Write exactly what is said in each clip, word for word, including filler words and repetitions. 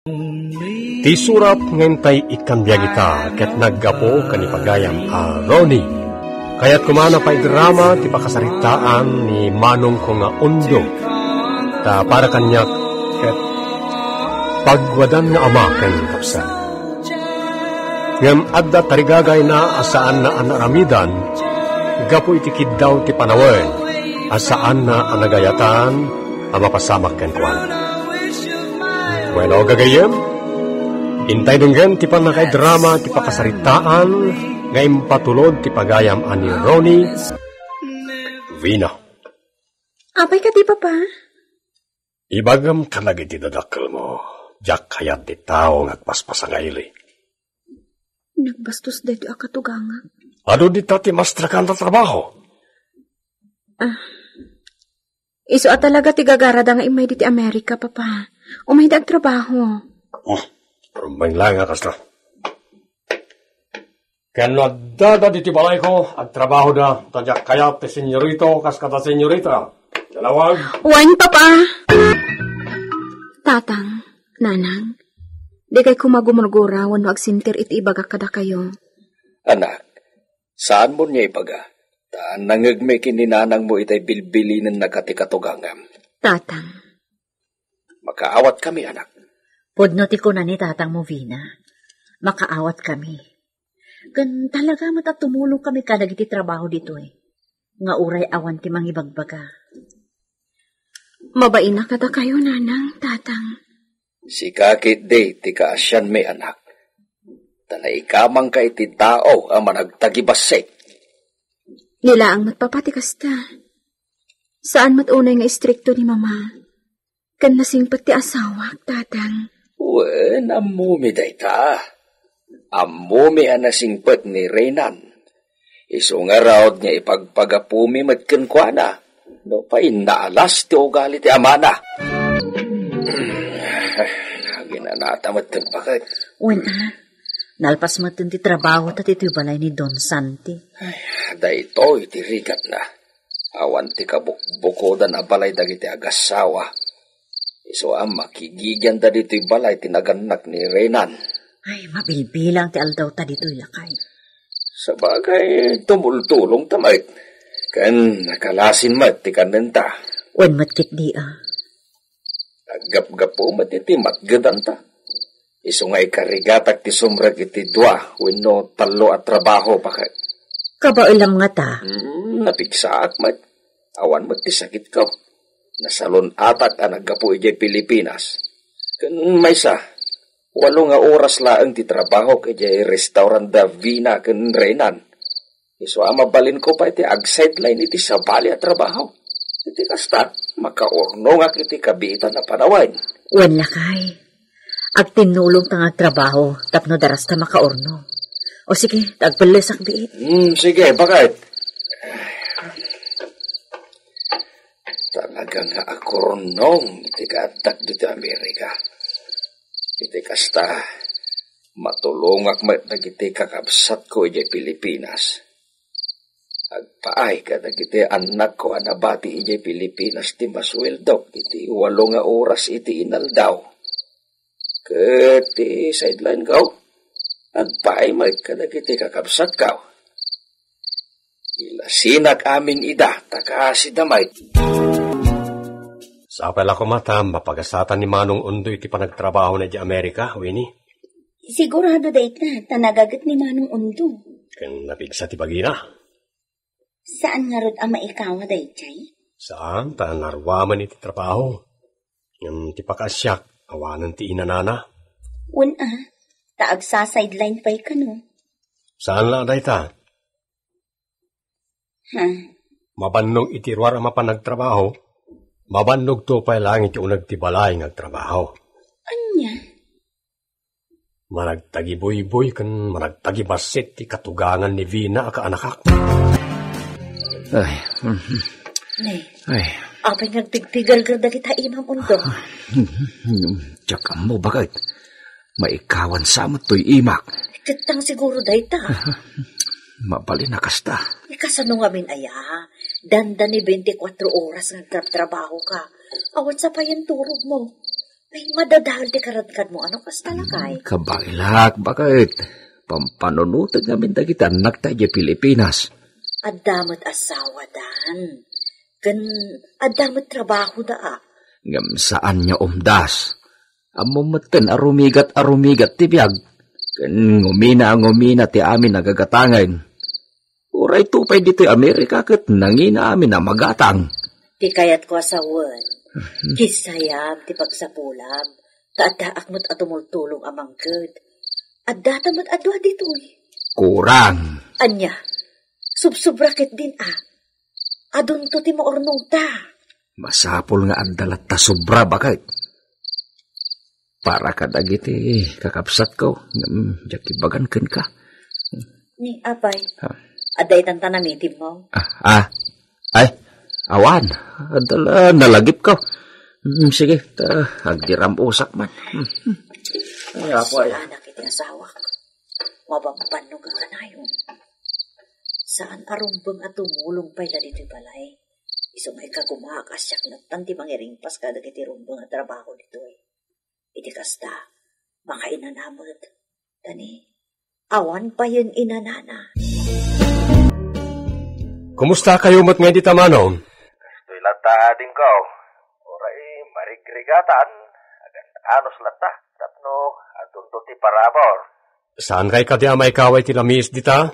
Ti surat nga intay ikkan biag ita ket naggapu ken ni pagayam a Ronnie. Kayat koma a paidrama ti pakasaritaan ni manongko nga Undo. Ta para kaniak ket pagwadan nga ama ken kabsat. Ngem adda tarigagayna a saanna a naaramidan gapu iti kiddaw ti panawen a saanna a nagayatan a mapasamak kenkuana. Bueno, gagayyem, intay denggen ti pannakaidrama ti pakasaritaan nga impatulod ti pagayam a ni Ronnie, Vina. Apay kadi, Papa? Ibagam kadagiti dadakkelmo, diak kayat ti tao nga agpaspasangayli. Nagbastos daytoy a katugangak. Adu dita ti mas trakan a trabaho? Ah, isu a talaga ti gagarada nga immay diti Amerika, Papa. Umayda agtrabaho. Hmm, rumbeng laeng a kasta. Ken no addada diti balayko, agtrabahoda, ta diak kayat ti senyorito kas kada senyorita. Nalawag? Wen, Papa. Tatang, Nanang, dikay koma gumurgura wenno agsinter iti ibagak kadakayo. Anak, saanmon nga ibaga, ta nangngegmi ken ni nanangmo itay bilbilinenna iti katugangam. Tatang. Makaawatkami, anak. Pudno ti kuna ni tatangmo, Vina. Makaawatkami. Ken talaga met a tumulongkami kadagiti trabaho ditoy, nga uray awan ti mangibagbaga. Mabain a kadakayo, Nanang, Tatang. Sika ketdi ti kaasianmi, anak. Ta naikamangka iti tao a managtagibassit. Ni laeng met, Papa, ti kasta. Saan met unay nga istrikto ni Mama. Ken nasingpet ti asawak, Tatang. Wen, ammomi dayta. Ammomi a nasingpet ni Renan. Isu ngarud nga ipagpagapumi met kenkuana, no pay naalas ti ugali ti amana. Aginanata met ti baket. Wen, a. Nalpas met ti trabaho ta ditoy balay ni Don Santi. Ay, daytoy ti rigatna. Awan ti kabukbukodan a balay dagiti agassawa. Isu a makigigianda ditoy balay ti nagannak ni Renan. Ay, mabilbilang ti aldawta ditoy, lakay. Sabagay, tumultulongta met. Ken nakalasin met ti kannenta. Wen met ketdi, a. Aggapgapu met iti matgedanta. Isu nga ikarigatak ti sumrek iti dua wenno tallo a trabaho, baket. Kabaelam ngata? Hmm, napigsaak met. Awan met ti sakitko. Nasalun-atak a naggapu idiay Pilipinas. Ken maysa, walo nga oras laeng ti trabahok idiay restaurant da Vina ken Renan. Isu a mabalinko pay ti agsideline iti sabali a trabaho. Iti kasta, makaurnongak iti kabiitan a panawen. Wen, lakay. Agtinnulongta nga agtrabaho tapno darasta makaurnong. O sige, ta agpellesak biit. Hmm, sige, baket. Talaga nga agurnong iti kaaddak ditoy Amerika. Iti kasta, matulongak met dagiti kakabsatko idiay Pilipinas. Agpaay kadagiti annakko a nabati idiay Pilipinas ti masueldok iti walo nga oras iti inaldaw. Ket ti sideline ko, agpaay met kadagiti kakabsatko. Ilasinak amin ida, ta kaasida met. Sapay la koma ta mapagasatan ni Manong Undo iti panagtrabahona idiay Amerika, Winnie. Sigurado dayta, ta nagaget ni Manong Undo. Ken napigsa ti bagina. Saan ngarud a maikawa daydiay? Saan, ta naruamen iti trabaho. Ngem ti pakaasiak, awanen ti inanana. Wen a, ta agsa-sideline pay kano. Saan la dayta? Ha? Mabannog iti ruar a mapan agtrabaho, mabannogto pay laeng iti uneg ti balay nga agtrabaho. Ania? Managtagibuybuy ken managtagibassit ti katugangan ni Vina a kaanakak. Ay, mhm. Ne, Ay. Apay nga agpigpigalgal dagita imam, Undo? Diak ammo, baket. Maikawan sa met toy imak. Ket tang siguro dayta. Mabalin a kasta. Ikasano ngamin aya? Dandani bente kuatro oras nga agtratrabaho ka. Awan sa payen turogmo. Ay, madadael ti karadkadmo, ano, kasta, lakay? Kabaelak, baket. Pampanunotek ngamin dagiti annakta idiay Pilipinas. Adda met asawa, Dan. Ken adda met trabaho da, a. Ngem saan nga umdas. Ammom metten a rumigat a rumigat ti biag. Ken ngumina a ngumina ti amin a gagatangen. Uray to pay ditoy Amerika ket nangina amin a magatang. Ti kayatko a sawen, kisayam ti pagsapulam, ta addaak met a tumultulong a mangked. Addata met a dua ditoy. Kurang. Ania? Subsobra ketdin a. Adunto ti maurnongta. Masapul nga adda latta sobra, baket. Para kadagiti kakabsatko, mm, diak ibagan kenka. Ni, apay, ha? Adda itan ta namitimmo? Ah, ah. Ay, awan. Adda la, nalagipko. Mm, sige, ta, agdiram-usak man. Mm. Ay, apo, ay. Saan iti asawak? Mabambannog a kanayon. Saan a rumbeng a tumulong pay la ditoy balay? Isu nga ikagumaak a siak nattan ti mangiringpas kadagiti rumbeng a trabaho ditoy. Iti kasta, makainana met. Tani, awan payen inanana. Kumusta kayo met ngay dita, Manong? Kastoy latta, adingko. Uray marigrigatan, agan-anos latta, tapno adunto ti parabur. Saan kay kadi a maikaway ti lamiis dita?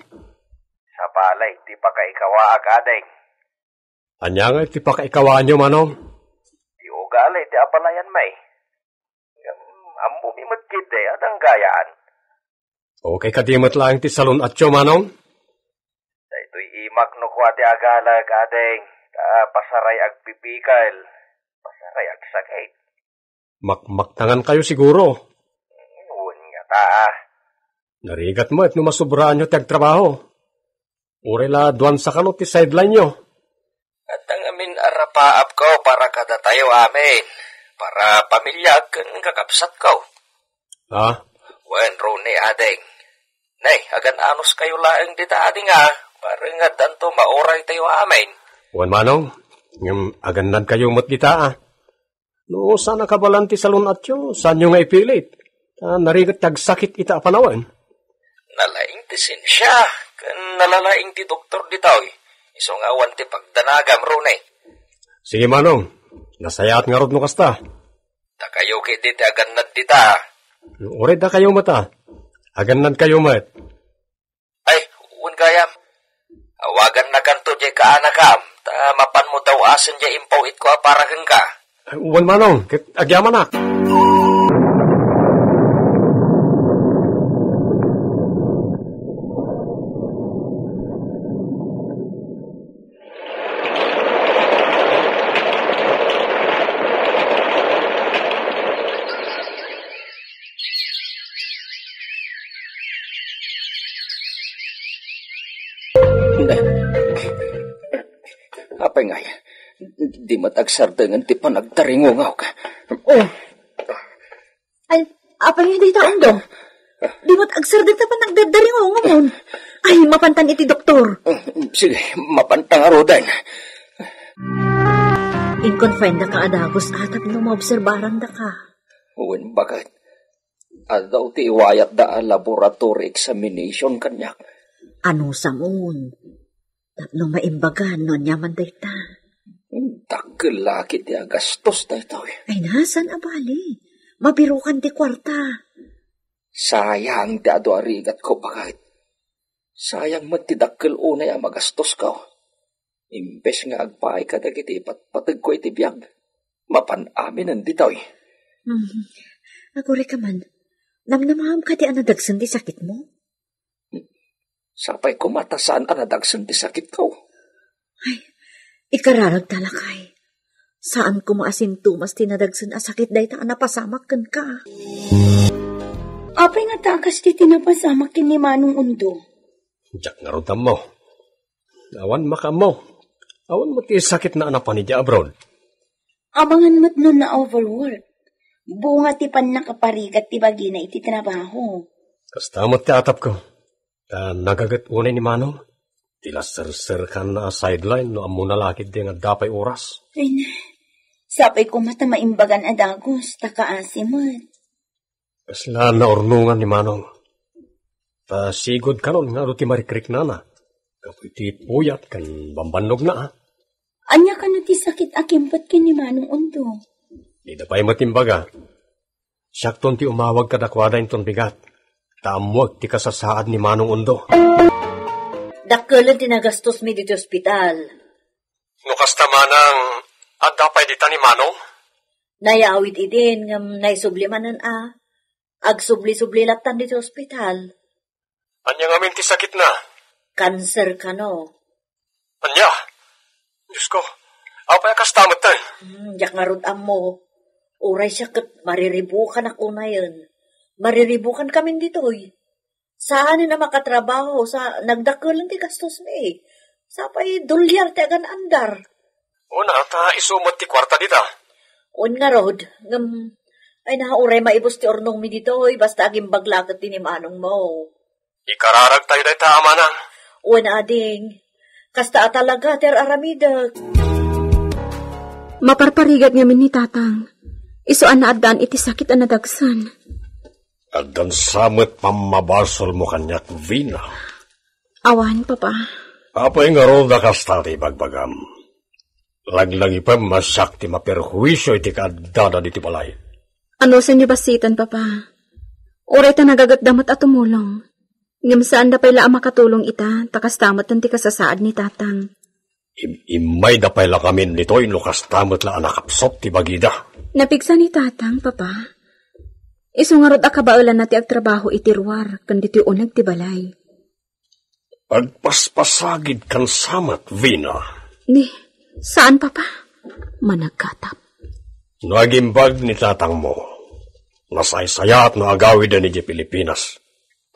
Sapay ti pakaikawaak, ading. Ania nga ti pakaikawaanyo, Manong? Ti ugali ti abalayan, may. Ngem, ammomi met ketdi a danggayaan. Okay kadi met laeng ti salun-atyo, Manong? Daytoy imak no kua ti agalek, ading. Ta pasaray agpipikel. Pasaray agsakit. Makmaktangan kayo siguro. Wen ngata, a. Narigat met no masubraanyo ti agtrabaho. Uray la duansa kano ti sideline-yo. Adda ngamin a rapaapko para kadatayo amin, para pamiliak ken kakabsatko. Ha? Wen, Ronnie, ading. Nay, agan-anos kayo laeng dita, ading, a. Bareng addanto mauraytayo amin. Wen, Manong. Ngem agannad kayo met dita, a. No saan a kabaelan ti salun-atyo, saanyo nga ipilit. Ta narigat ti agsakit ita a panawen. Nalaing ti siensia, ken nalalaing ti doktor ditoy. Isu nga awan ti pagdanagam, Ronnie. Sige, Manong. Nasayaat ngarud no kasta. Dakayo ketdi ti agannad dita. Uray dakayo met, a. Agannad kayo met. Ay, wen gayam. Awagannakanto diay kaanakam, ta mapanmo daw-asen diay impaw-itko a para kenka. Wen, Manong, ket agyamanak. Apay ngay, di met agsardengen ti panagdaringungawka. Oh. Ay, apay ngay dayta, Undo? Di met agsardeng ta panagdadaringungawmon. Ay, mapantan iti doktor. Sige, mapanta ngaruden. In-confine daka a dagus, a, tapno maobserbaran daka. Wen, baket. Adda ti iwayatda a laboratory examination kaniak. Anusamon? Tapno maimbagan no aniaman dayta. Dakkel la ketdi a gastos daytoy. Ay, na, saan a bali? Mabirukan ti kuarta. Sayang ti adu a rigatko, baket. Sayang met ti dakkel unay a magastosko. Imbes nga agpaay kadagiti ipatpategko iti biag, mapan aminen ditoy. Hmm. Agurayka man, namnamaam kadi a nadagsen ti sakitmo? Sapay koma ta saan a nadagsen ti sakitko. Ay, ikararagta, lakay. Saan koma a sintomas ti nadagsen a sakit dayta a napasamak kenka. Apay ngata a kas ti napasamak ken ni Manong Undo? Diak ngarud ammo. Awan makaammo. Awan met ti sakitna a napan idiay abroad. Amangan met no na-overwork. Bunga ti pannakaparigat ti bagina iti trabaho. Kasta met ti atapko. Ta nagaget unay ni Manong. Ti la serserkanna a sideline no ammona la ketdi nga adda pay oras. Ay, na. Sapay koma ta maimbagan a dagus, ta kaasi met. Kasla naurnongan ni Manong. Ta sigud kanon nga adu ti marikriknana. Gapu iti puyat ken bambannogna, a. Ania kano ti sakit a kimpet ken ni Manong Undo? Dida pay met imbaga. Siakton ti umawag kadakuada inton bigat. Ta ammoek ti kasasaad ni Manong Undo. Dakkelen ti nagastos mi ditoy ospital. No kasta manang, adda pay dita ni Manong? Nayawid idin, ngem naisubli manen a. Agsubli-subli lattan ditoy ospital. Ania ngamin ti sakitna? Kanser kano. Ania? Diosko, apay a kasta metten? Hmm, diak ngarud ammo. Uray siak ket mariribukanak unayen. Mariribukan kamin ditoy. Saanen a makatrabaho sa nagdakkelen ti gastos mi. Sapay dolyar ti agan-andar. Una, ta isu met ti kuarta dita. Wen ngarud, ngem, ay na, uray maibus ti urnong mi ditoy, basta agimbag la ket ti ni Manong mo. Ikararag tayo dayta, a manang. Wen ading, kasta a talaga ti ar-aramidek. Maparparigat ngamin ni Tatang. Isu a naaddaan iti sakit a nadagsen. Addan sa met pammabasolmo kaniak, Vina. Awan, Papa. Apay ngarud a kasta ti ibagbagam? Laglagipem a siak ti maperhuisio iti kaaddada ditoy balay. Anusanyo bassiten, Papa? Uray ta nagagetda met a tumulong. Ngem saanda pay la a makatulong ita, ta kasta met ti kasasaad ni Tatang. Im-, immayda pay la ngamin ditoy no kasta met la a nakapsut ti bagida. Napigsa ni Tatang, Papa. Isu ngarud a kabaelanna ti agtrabaho iti ruar ken ditoy uneg ti balay. Agpaspasagidkan sa met, Vina. Ni, saan, Papa? Managkatap. No agimbag ni tatangmo, nasaysayaat no agawiden idiay Pilipinas.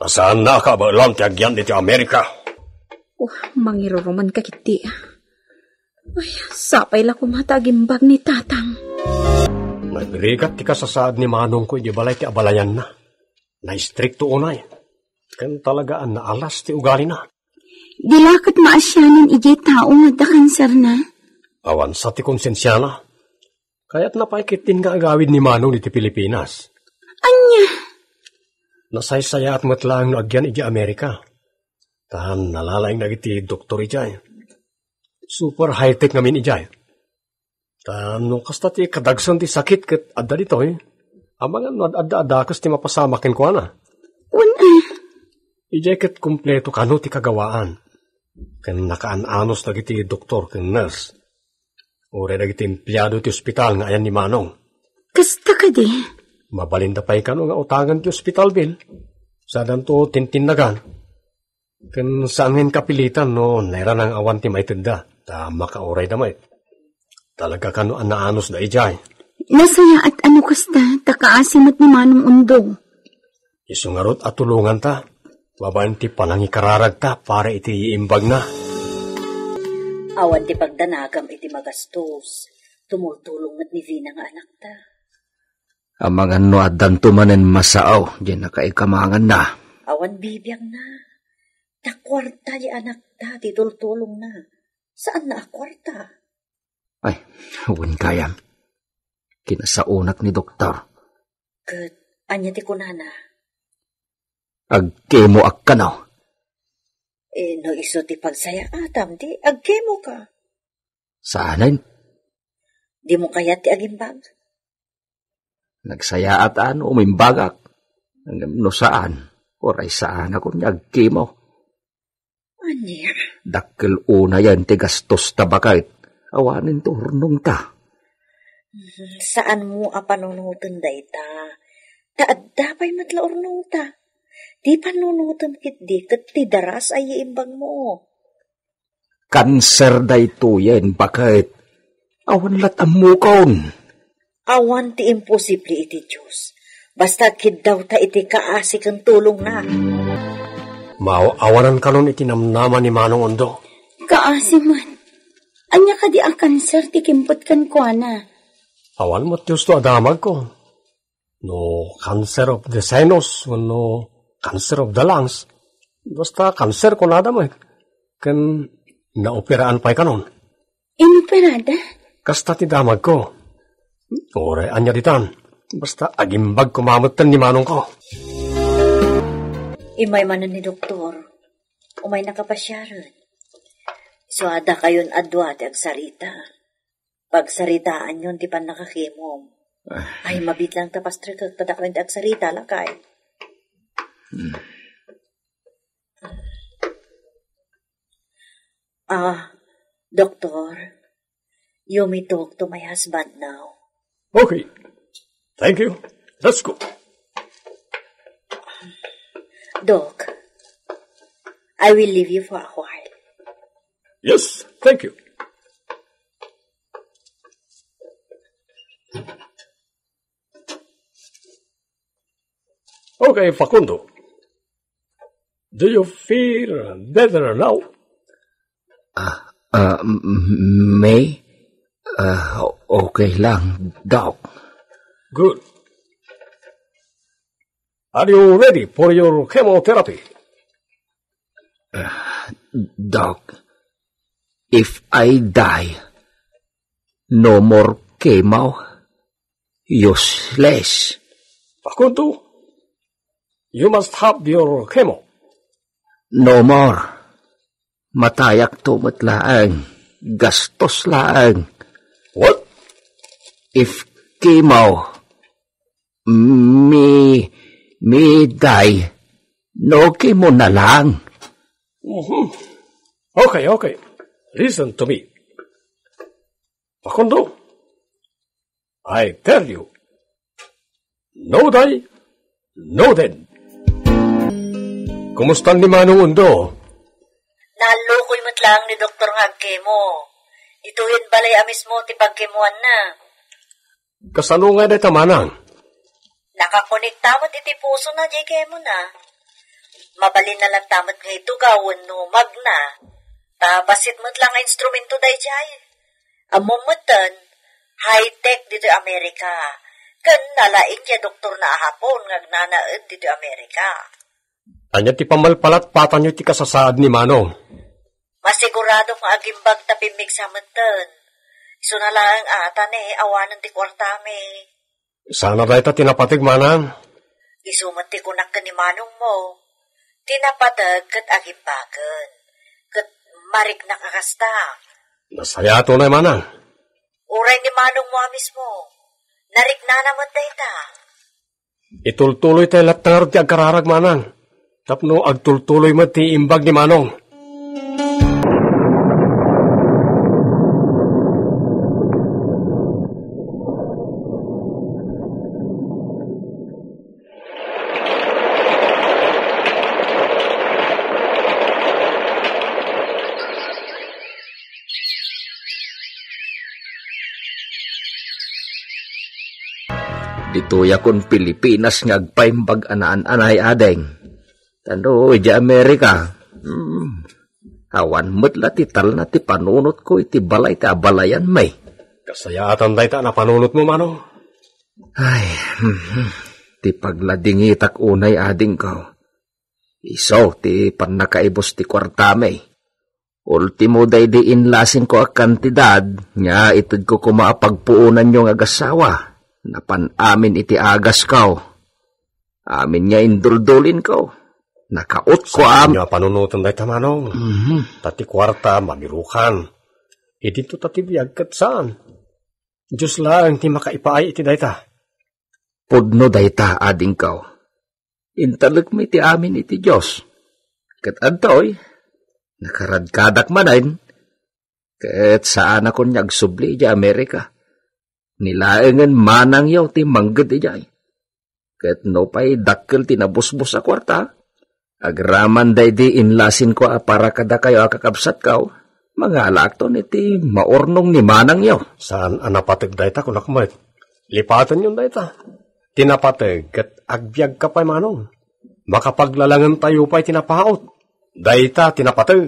Ta saanna a kabaelan ti agyan iti Amerika. Wah, mangiruruman ka ketdi. Ay, sapay la koma ta agimbag ni Tatang. Nagrigat ti kasasaad ni Manongko idiay balay ti abalayanna. Naistrikto unay. Ken talaga a naalas ti ugalina. Di la ket maasianan idiay tao nga adda kanserna? Awan sa ti konsensiana. Kayatna pay ketdin nga agawid ni Manong iti Pilipinas. Ania? Nasaysayaat met laeng no agyan idiay Amerika. Ta nalalaing dagiti doktor idiay. Super high-tech ngamin idiay. Ta no kasta ti kadagsen ti sakit ket adda ditoy, amangan no ad-adda a dakes ti mapasamak kenkuana. Wen, a. Idiay ket kompleto kano ti kagawaan. Ken nakaan-anos dagiti doktor ken nurse. Uray dagiti empleado ti ospital nga ayan ni Manong. Kasta kadi? Mabalinda pay kano nga utangan ti ospital bill. Sadanto tintinnagan. Ken saan nga inkapilitan no nairana nga awan ti maitedda, ta makaurayda met. Talaga kano a naanosda idiay. Nasayaat a no kasta, ta kaasi met ni Manong Undo. Isu ngarud a tulonganta, babaen ti panangikararagta para iti iimbagna. Awan ti pagdanagam iti magastos. Tumultulong met ni Vina nga anakta. Amangan no addanto manen masao, diay nakaikamanganna. Awan bibiangna. Ta kuarta diay anakta ti tultulongna. Saanna a kuarta? Ay, wen gayam. Kinasaonak ni doktor. Ket ania ti kunana? Agkemoak kano. Eh, no isu ti pagsayaatam, di agkemoka. Saanen? Dimo kayat ti agimbag? Nagsayaat a no umimbagak. Ngem no saan, uray saanakon nga agkemo. Ania? Dakkel unayen ti gastosta baket. Awanen ti urnongta. Hmm, saanmo a panunoten dayta. Ta adda pay met la urnongta. Ti panunotem ketdi ket ti daras a iimbagmo. Kanser daytoyen, baket. Awan lat' ammokon. Awan ti imposible iti Dios. Basta agkiddawta iti kaasi ken tulongna. Maaw-awanan kanon iti namnama ni Manong Undo. Kaasi man. Ania kadi a kanser ti kimpet kenkuana? Awan met ti husto a damagko. No cancer of the sinus wenno cancer of the lungs, basta cancer kunada met. Ken naoperaan pay kanon. Inoperada? Kasta ti damagko. Uray ania ditan. Basta agimbag koma metten ni manongko. Immay manen ni doktor. Umaynaka pasiaren. Isu a dakayon a dua ti agsarita. Pagsaritaanyon ti pannakakemom. Ah. Ay, mabiit lang ta pastrekek ta dakayon ti agsarita, lakay. Hmm. Ah, doktor, you may talk to my husband now. Okay. Thank you. Let's go. Doc, I will leave you for a while. Yes, thank you. Okay, Facundo. Do you feel better now? Ah, ah, m-, me? Ah, okay lang, Doc. Good. Are you ready for your chemotherapy? Ah, Doc, if I die, no more chemo. Useless. Facundo, you must have your chemo. No more. Matayakto met laeng. Gastos laeng. What? If chemo, me, me die, no chemo na lang. Mhm. Okay, okay. Listen to me. Facundo, I tell you, no die, no dead. Kumusta ni Manong Undo? Nallukoy met lang ni doktor nga agkemo. Ditoyen balay a mismo ti pagkemoanna. Kasano nga dayta, Manang? Nakakonekta met iti pusona diay kemona. Mabalinna latta met nga itugaw wenno magna. Ta bassit met lang nga instrumento daydiay. Ammom metten, high-tech ditoy Amerika. Ken nalaing diay doktorna a Hapon nga agnanaed ditoy Amerika. Ania ti pammalpalatpatanyo iti kasasaad ni Manong? Masiguradok nga agimbag ta pimmigsa metten. Isuna laeng a ta ne awanen ti kuartami. Saan a dayta ti napateg, Manang? Isu met ti kunak ken ni manongmo. Ti napateg ket agimbagen. Ket mariknak a kasta. Nasayaat unay, Manang. Uray ni manongmo a mismo. Nariknana met dayta. Itultuloy tayo latta ngarud ti agkararag, Manang. Tapno agtultuloy met ti imbag ni Manong. Ditoyakon Pilipinas nga agpaimbag a naan-anay, ading. Tano, idiay Amerika, hmm, awan met la ti talna ti panunotko iti balay ti abalayan, may. Kasayaatan dayta a napanunotmo, Manong. Ay, hmm, ti pagladingitak unay, adingko. Isu ti pannakaibus ti kuartami. Ultimo daydi inlasinko a kantidad nga itedko koma a pagpuonanyo nga agassawa. Napan amin iti agasko. Amin nga induldulinko. Nakautko am- Saanyo a panunoten dayta, Manong. Mhm. Ta ti kuarta, mabirukan. Idinto ta ti biag ket saan. Dios laeng ti makaipaay iti dayta. Pudno dayta, adingko. Intalekmi ti amin iti Dios. Ket adtoy, nakaradkadak manen, ket saanakon nga agsubli idiay Amerika. Ni laengen manangyo ti mangged idiay. Ket nupay dakkel ti nabusbos a kuarta, agraman daydi inlasinko a para kadakayo a kakabsatko, mangalaakton iti maurnong ni manangyo. Saan a napateg dayta, kunak met. Lipatenyon dayta. Ti napateg ket agbiagka pay, Manong. Makapaglalangentayo pay ti napaut. Dayta ti napateg.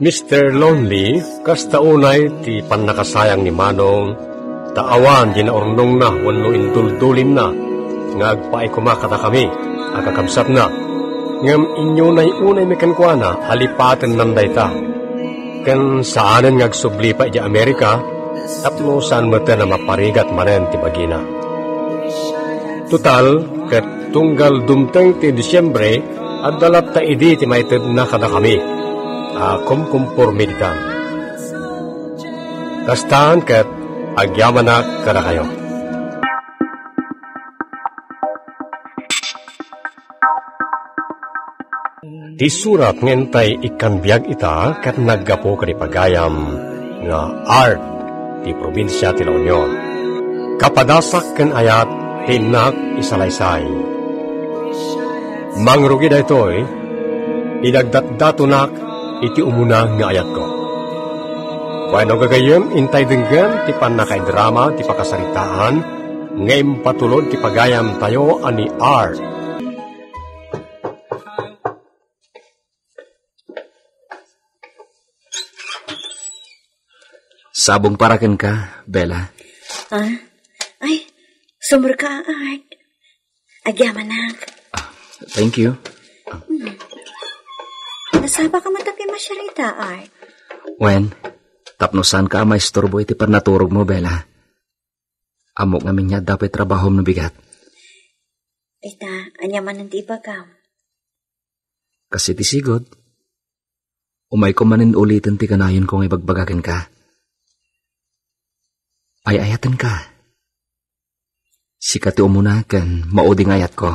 Mister Lonely, kasta unay ti pannakasayang ni Manong, ta awan di naurnongna wenno induldulinna nga agpaay koma kadakami a kakabsatna. Ngem inyunay-unaymi kenkuana a lipatennan dayta. Ken saanen nga agsubli pay idiay Amerika, tapno saan metten a maparigat manen ti bagina. Total, ket tunggal dumteng ti Disiembre, adda latta idi ti maitedna kadakami a kumkumpormiditan. Kastan ket agyamanak kadakayo. Ti surat nga intay ikkan biag ita ket naggapu kadi pagayam nga Art ti probinsia ti La Union. Kapadasak ken ayat ti innak isalaysay. Mangrugi daytoy, inagdatdatonak iti umuna nga ayatko. Wenno gagayyem, intay denggem ti pannakaidrama ti pakasaritaan nga impatulod ti pagayamtayo a ni Art. Sabong para kenka, Bella. Ah? Ay, sumurka, Art. Agyamanak. Ah, thank you. Nasapa ka man ta pimasyar ita, Art? Wen, tapno saan ka a maisturbo iti pannaturog mo, Bella. Ammok ngamin nga adda pay trabahom no bigat. Ita, ania manen ti ibagam? Kas iti sigud, umayko manen uliten ti kanayonko nga ibagbaga kenka. Ay-ayatenka. Sika ti umuna ken maudi nga ayatko.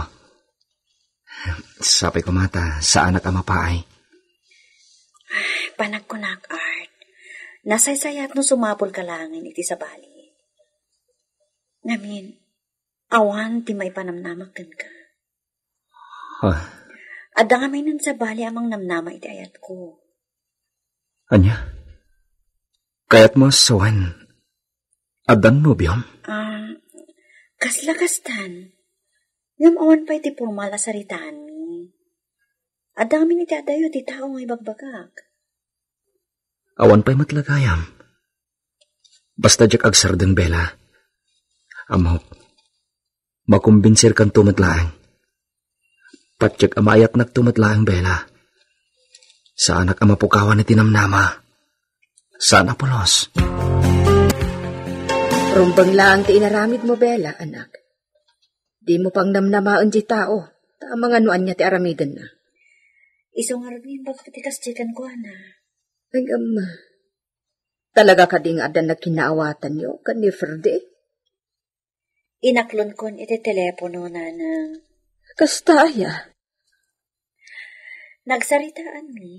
Sapay koma ta saanak a mapaay. Panagkunak, Art. Nasaysayat no sumapulka laengen iti sabali. Ngamin, awan ti maipanamnamak kenka. Ah. Adda ngamin sabali a mangnamnama iti ayatko. Ania? Kayatmo a sawen, addan nobiom? Ah, kasla kastan. Ngem awan pay ti pormal a saritaanmi. Adda ngamin iti adayo ti tao nga ibagbagak. Awan pay met la gayam. Basta diak agsardeng, Bella. Ammok, makumbinsirkanto met laeng. Patiek a maayatnakto met laeng, Bella. Saanak a mapukawan iti namnama. Saan a pulos. Rumbeng laeng ti inaramidmo, Bella, anak. Dimo pangnamnamaen ti tao, ta amangan no ania ti aramidenna. Isu ngarud nga imbagak ti kasdiay kenkuana. Ngem, talaga kadi nga addan nagkinnaawatanyo ken ni Ferde? Inaklonkon iti telepono, nanang. Kasta aya? Nagsaritaanmi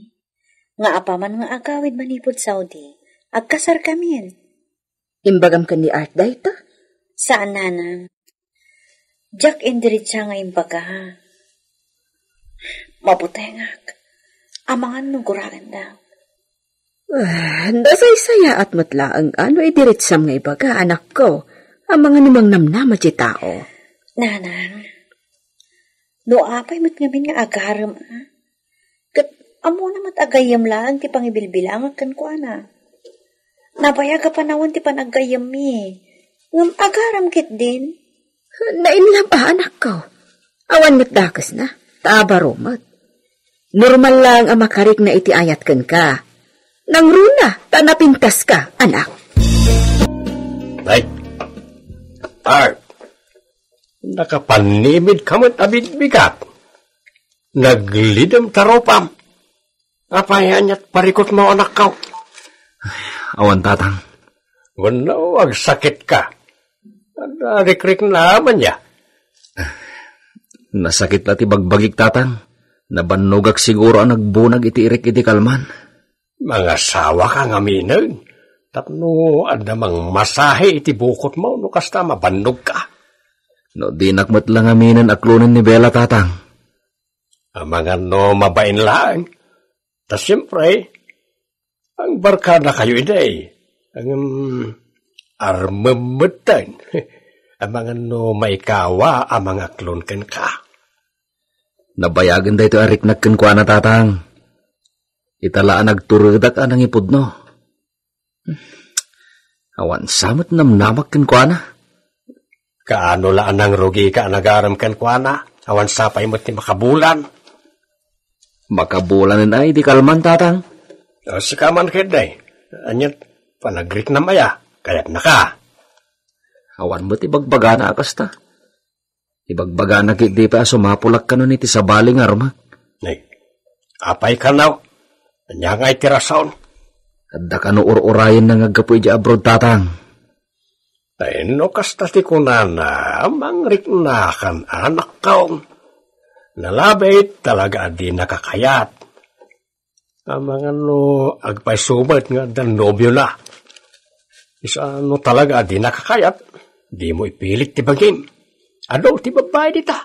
nga apaman nga agawid manipud Saudi, agkasarkamin. Imbagam ken ni Art dayta? Saan, nanang. Diak indiretsa nga imbaga. Mabutengak. Amangan no guraenda. Ah, nasaysayaat met laeng a no idiretsam nga ibaga, anakko. Amangan no mangnamnama ti tao. Nanang, no apay met ngamin nga agarem, a? Ket ammona met a gayyem laeng ti pangibilbilangak kenkuana. Nabayag a panawen ti panaggayyemmi. Ngem agarem ketdin. Nainlab a, anakko. Awan met dakesna. Ta baro met. Normal laeng a makarikna iti ayat kenka. Nangruna, ta napintaska, anak. Ay, Art, nakapanimid ka met a bigbigat. Naglidem ta rupam. Apay aniat parikutmo, anakko? Awan, tatang. Wenno agsakit ka? Adda rikriknam aya? Nasakit la ti bagbagik, tatang. Nabannogak siguro a nagbunag iti irik iti kalman. Mangasawa ka ngaminen. Tapno adda mangmasahe iti bukotmo no kasta, mabannog ka. No dinak met la ngaminen aklonen ni Bella, tatang. Amangan no mabain laeng. Ta siempre, ang barkada kayo iday. Ngem armem metten. Amangan no maikawa a mangaklon kenka. Nabayagen daytoy a riknak kenkuana, tatang. Ita la a nagturedak a nangipudno. Awan sa met namnamak kenkuana. Kaano la a nangrugika a nagarem kenkuana? Awan sa pay met ti makabulan. Makabulanen ay di kalman, tatang. O, sika man ketdi. Aniat panagriknam aya? Kayatnaka. Awan met ibagbagana a kasta. Ibagbagana ketdi pay a sumapulak kanon iti sabali nga armek. Nay, apay kano? Ania ngay ti rason? Adda kano ur-urayenna nga aggapu idiay abroad, tatang? Ay, no kasta ti kunana, mangriknakan, anakko. Nalabit talaga a dinaka kayat. Amangan no agpayso met nga adda nobiona. Isu a no talaga a dinaka kayat, dimo ipilit ti bagim. Adu ti babbai dita.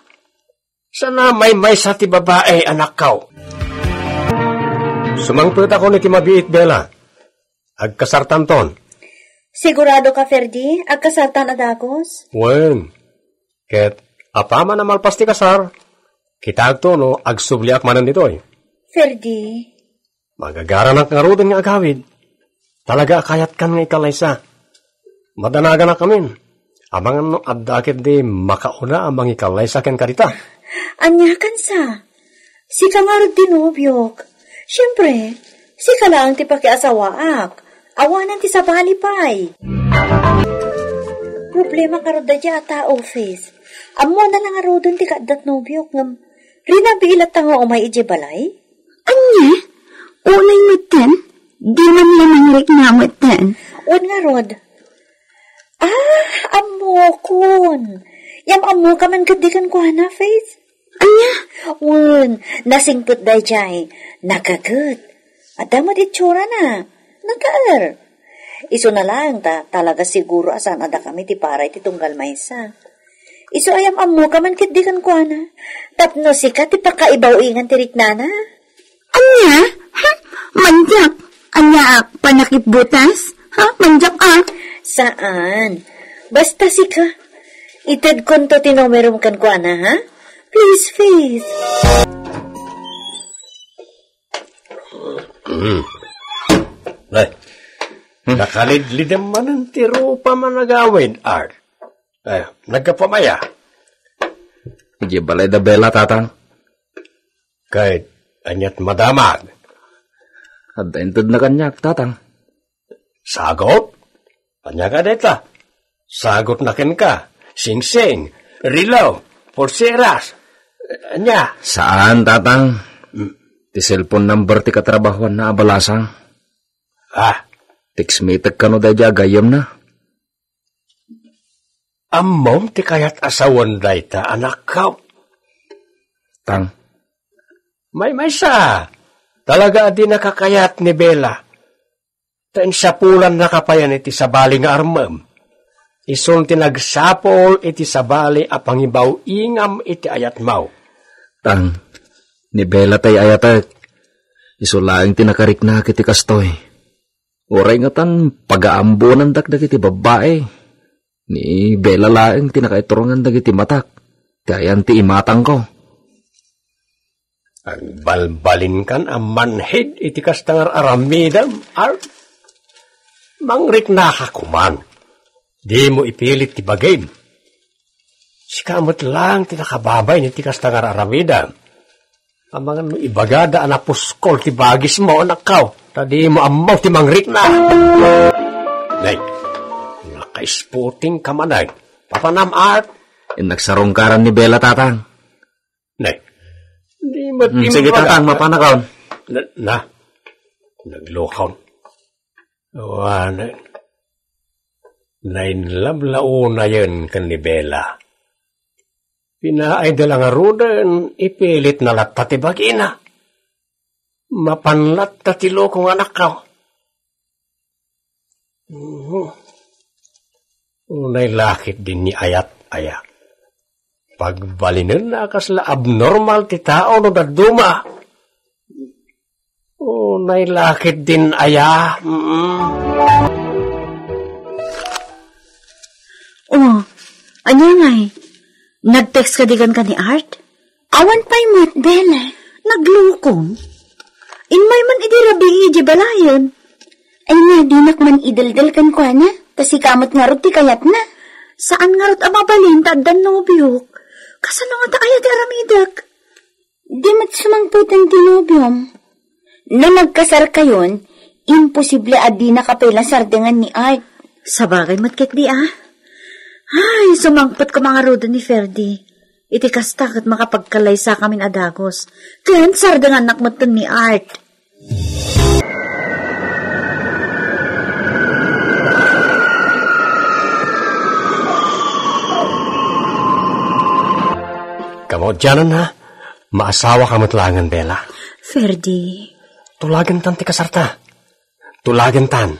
Saan a maymaysa ti babai, anakko. Sumangpetako iti mabiit, Bella. Agkasartanton. Sigurado ka, Ferdi? Agkasartan a dagus? Wen. Ket apaman a malpas ti kasar, kitaekto no agsubliak manen ditoy. Ferdi. Magagaranak ngaruden nga agawid. Talaga a kayatkan nga ikallaysa. Madanaganak amin. Amangan no adda ketdi makauna a mangikallaysa kenka dita. Aniakansa? Sika ngarud ti nobiok. Siempre, sika laeng ti pakiasawaak. Awanen ti sabali pay. Problema ngarud daydiay a tao, Fis. Ammona la ngaruden ti kaaddat nobiok ngem rinabii latta nga umay idiay balay? Ania? Unay metten? Di man la mangrikna metten? Wen ngarud. Ah, ammokon. Yam-ammoka man ketdi kenkuana, Faith? Ania? Wen, nasingpet daydiay. Nagaget. Adda met itsurana. Naggaer. Isuna laeng ta talaga siguro a saan a dakami ti para iti tunggal maysa. Isu a yam-ammoka man ketdi kenkuana. Tapno sika ti pakaibaw-ingan ti riknana. Ania? Ha? Mandiak? Aniaak, panakipbutas? Ha? Mandiak a? Saan. Basta sika. Itedkonto ti numerom kenkuana, ha? Please, Faith. Mm. Ay, nakalidlidem manen ti rupam a nagawid, Art. Ay, naggapuam aya? Idiay balay da Bella, Tatang. Ket aniat madamag? Adda intedna kaniak, Tatang. Sagot? Ania nga dayta? Sagotna kenka, singsing, relo, pulseras. Ania? Saan, Tatang. Hmm. Ti cellphone number ti katrabahuanna a balasang. Ah. Text meeting kano daydiay a gayyemna. Ammom ti kayat a sawen dayta, anakko? Tang. Maymaysa, talaga a dinaka kayat ni Bella. Ta insapulannaka payen iti sabali nga armem. Isun ti nagsapul iti sabali a pangibaw-ingam iti ayatmo. Tang, ni Bella tay ayatek. Isu laeng ti nakariknak iti kastoy. Uray ngatan pagaambuanandak dagiti babbai, ni Bella laeng ti nakaiturongan dagiti matak, ti ayan ti imatangko. Agbalbalinkan a manhid iti kasta nga ar-aramidem, Art. Mangriknaka koman. Dimo ipilit ti bagim. Sika met laeng ti nakababain iti kasta nga ar-aramidem. Amangan no ibagada a napuskol ti bagismo, anakko, ta dimo ammo ti mangrikna. Nay, nakaisputingka manen. Papanam, Art. Innak sarungkaran ni Bella, Tatang. Nay, di met Hmm, sige, imbagada. Tatang, mapanakon. Na, na, naglukon. Awanen. Nainlablaonayen ken ni Bella. Pinaayda la ngaruden, ipilitna latta ti bagina. Mapan latta ti lukong anakko. Mhm. Unay lakit din ni ayat aya. Pagbalinenna a kasla abnormal ti tao no dadduma. Unay lakit din aya. Mm. Oh, ania ngay? Nag-text kadi kenka ni Art? Awan pay met, Bella. Naglukong. Immay man idi rabii idiay balayen. Ay nga, dinak man ideldel kenkuana, ta sika met ngarud ti kayatna. Saan ngarud a mabalin ta addan nobiok. Kasano ngata aya ti aramidek? Di met sumangpeten ti nobiom. No nagkasarkayon, imposible a dinaka pay la sardengan ni Art. Sabagay met ketdi, a. Ay, sumangpet ko mangaruden ni Ferdy. Iti kasta ket makapagkallaysakamin a dagus. Ken sardengannak metten ni Art. Kamaudianan, ha? Maasawaka met laengen, Bella. Ferdy. Tulagentan ti kasarta. Tulagentan.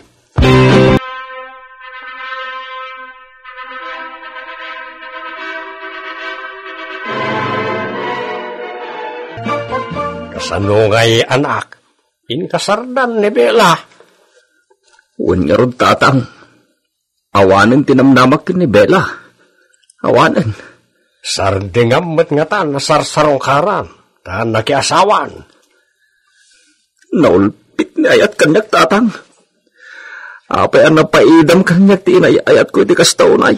Kasano ngay, anak? Inkasardan ni Bella? Wen ngarud, tatang. Awanen ti namnamak ken ni Bella. Awanen. Sardengam met ngatan a sarsarungkaran ta nakiasawan. Naulpit ni ayat kaniak, tatang. Apay a napaidam kaniak ti inay-ayatko iti kasta unay?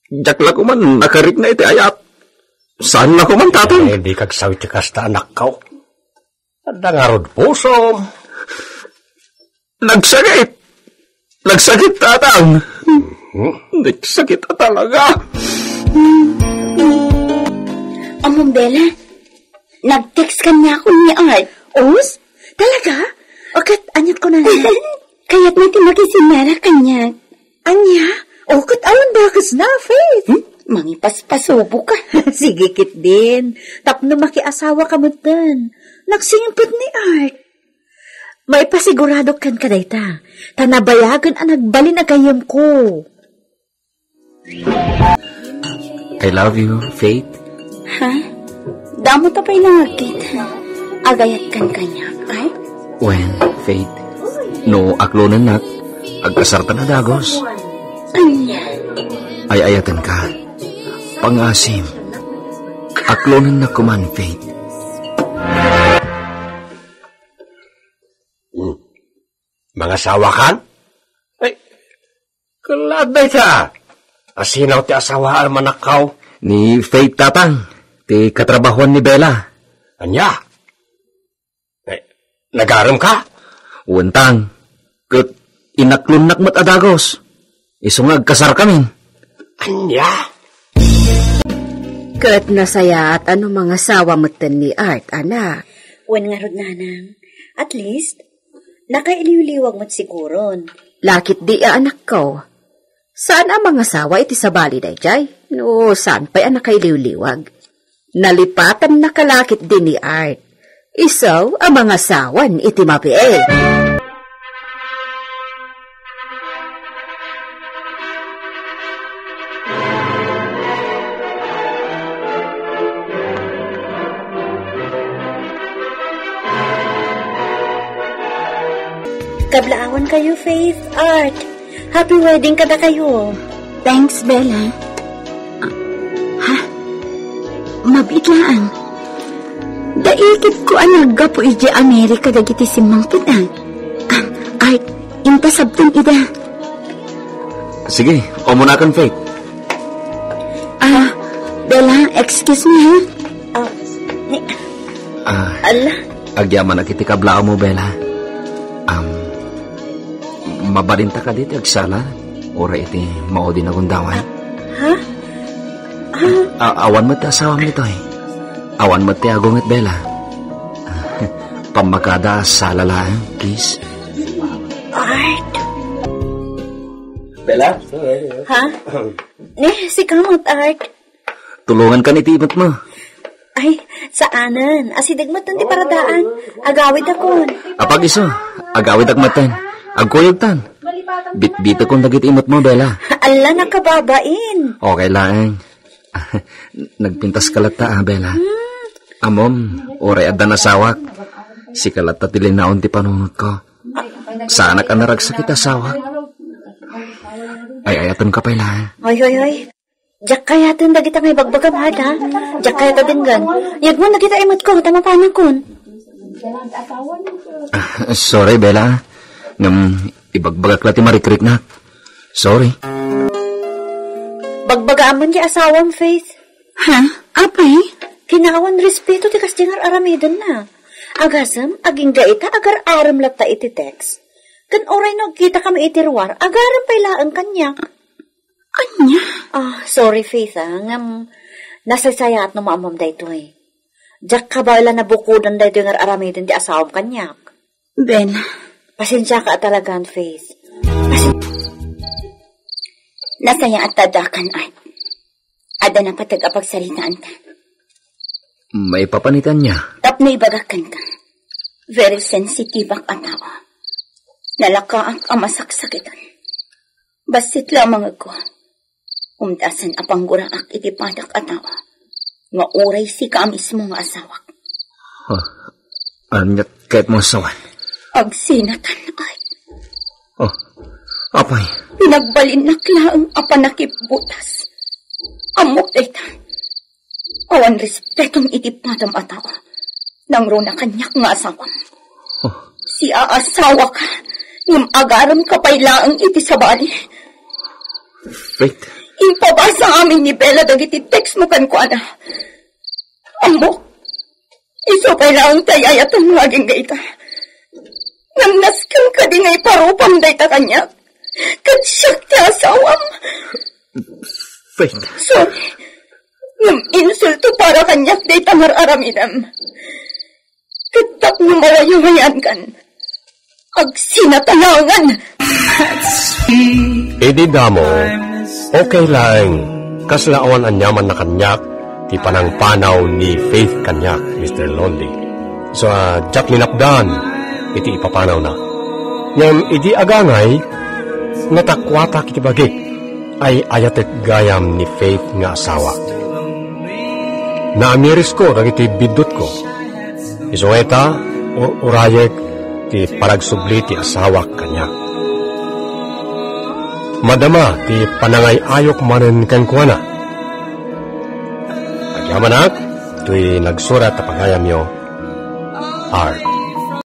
Diak la koman nakarikna iti ayat. Saan la koman, tatang? Eh, dika agsaw iti kasta, anakko. Adda ngarud pusom. Nagsakit. Nagsakit, tatang. Hmm? Nagsakit a talaga. Among Bella, nag-text kaniak ni Art. Os? Talaga? O ket, aniat kunana? Kayatna ti makisimera kaniak. Ania? O ket awan dakesna, Faith. Hmm? Mangipaspasubo ka. Sige ketdin. Tapno makiasawaka metten. Nagsingpet ni Art. Maipasiguradok kenka dayta, ta nabayagen a nagbalin a gayyemko. I love you, Faith. Ha? Damo ta pay nangagkit, ha? Agayatkan kaniak, ay? Wen, Faith, no aklonennak, agkasartan a dagus. Ania? Ay-ayatenka. Pangasim. Aklonennak koman, Faith. Hmm. Mangasawakan? Ay, kalaad dayta. Asino ti asawaam, anakko? Ni Faith, tatang. Ti katrabahoan ni Bella. Ania? Eh, nagarem ka? Wen, tang. Ket inaklonnak met a dagus. Isu nga agkasarkamin. Ania? Ket nasayaat a no mangasawa metten ni Art, anak. Wen ngarud, nanang. At least, nakailiwliwag met siguron. Lakit di a, anakko. Saan a mangasawa iti sabali daydiay? No saan pay a nakailiwliwag. Nalipatannaka lakit di ni Art. Isu a mangasawan iti mabiit. Kablaawan kayo, Faith, Art. Happy wedding kadakayo. Thanks, Bella. Ah, ha? Mabiit laeng. Daikit ko a naggapu iti Amerika dagiti simmangpet, a. Ah, Art, inta sabten ida. Sige, umunakan, Faith. Ah, Bella, excuse me, ha? Ah, ni- Ah, Ala. Agyamanak iti kablaawmo, Bella. Am, mabalinta kadi ti agsala, uray iti maudin a gundaway? Ha? Ah. A-, awan met ti asawam ditoy. Awan met ti agunget, Bella. Pammakada a sala laeng, please. Art. Bella? Ha? Ni, sika met, Art. Tulongankan iti imetmo. Ay, saanen. Asideg met ti paradaan. Agawidakon. Apag isu, agawidak metten. Agkuyogtan. Bitbitekon dagiti imetmo, Bella. Alla, nakababain. Okay laeng. Nagpintaska latta, a, Bella. Hmm. Ammom, uray adda nasawak. Sika latta ti linaon ti panunotko. Saanak a naragsak iti asawak. Ay-ayatenka pay laeng. Hoy, hoy, hoy. Diak kayaten dagita nga ibagbagam, Art, ha? Diak kayat a denggen. Yegmo dagita imetko, ta mapanakon. Ah, sorry, Bella. Ngem ibagbagak la ti marikriknak. Sorry. Bagbagaam man ti asawam, Faith. Ha? Apay? Kinaawan respeto ti kasdi nga ar-aramidenna. Agasem, agingga ita, agar-arem latta iti text. Ken uray no agkitakami iti ruar, agarem pay laeng kaniak. Ania? Ah, sorry, Faith, ah. Ngem, nasaysayaat no maammom daytoy. Diak kabaelan a bukoden daytoy nga ar-aramiden ti asawam kaniak. Bella. Pasensiaka a talagan, Faith. Pasen- Nasayaat ta addakan, Art. Adda napateg a pagsaritaanta. Maipapan iti ania? Tapno ibagak kenka. Very sensitive-ak a tao. Nalakaak a masaksakitan. Bassit la a mangegko. Umdasen a pangguraak iti padak a tao nga uray sika a mismo nga asawak. Ah, ania ti kayatmo a sawen? Agsinatan, ay. Oh, apay? Pinagbalinnak laeng a panakibbutas. Ammok dayta. Awan respetom iti padam a tao. Nangruna kaniak nga asawam. Oh. Siaasawaka, ngem agaremka pay laeng iti sabali. Faith. Impabasa amin ni Bella dagiti text mo kenkuana. Ammok, isu pay laeng ti ay-ayatem nga agingga ita. Ngem nasken kadi nga iparupam dayta kaniak. Ket siak ti asawam. Faith. Sorry. Ngem insulto para kaniak dayta nga ar-aramidem. Ket tapno mawayawayaankan, agsinatalangan. Idi damo, okay laeng, kasla awan aniaman na kaniak ti panangpanaw ni Faith kaniak, Mister Lonely. So, ah, diak linapdan iti ipapanawna. Ngem idi agangay, natakuatak iti bagik, ay-ayatek gayam ni Faith nga asawa. Naamirisko dagiti biddutko. Isu ita, ur-urayek ti panagsubli ti asawak kaniak. Madama ti panangay-ayok manen kenkuana. Agyamanak, toy nagsurat a pagayamyo, Art.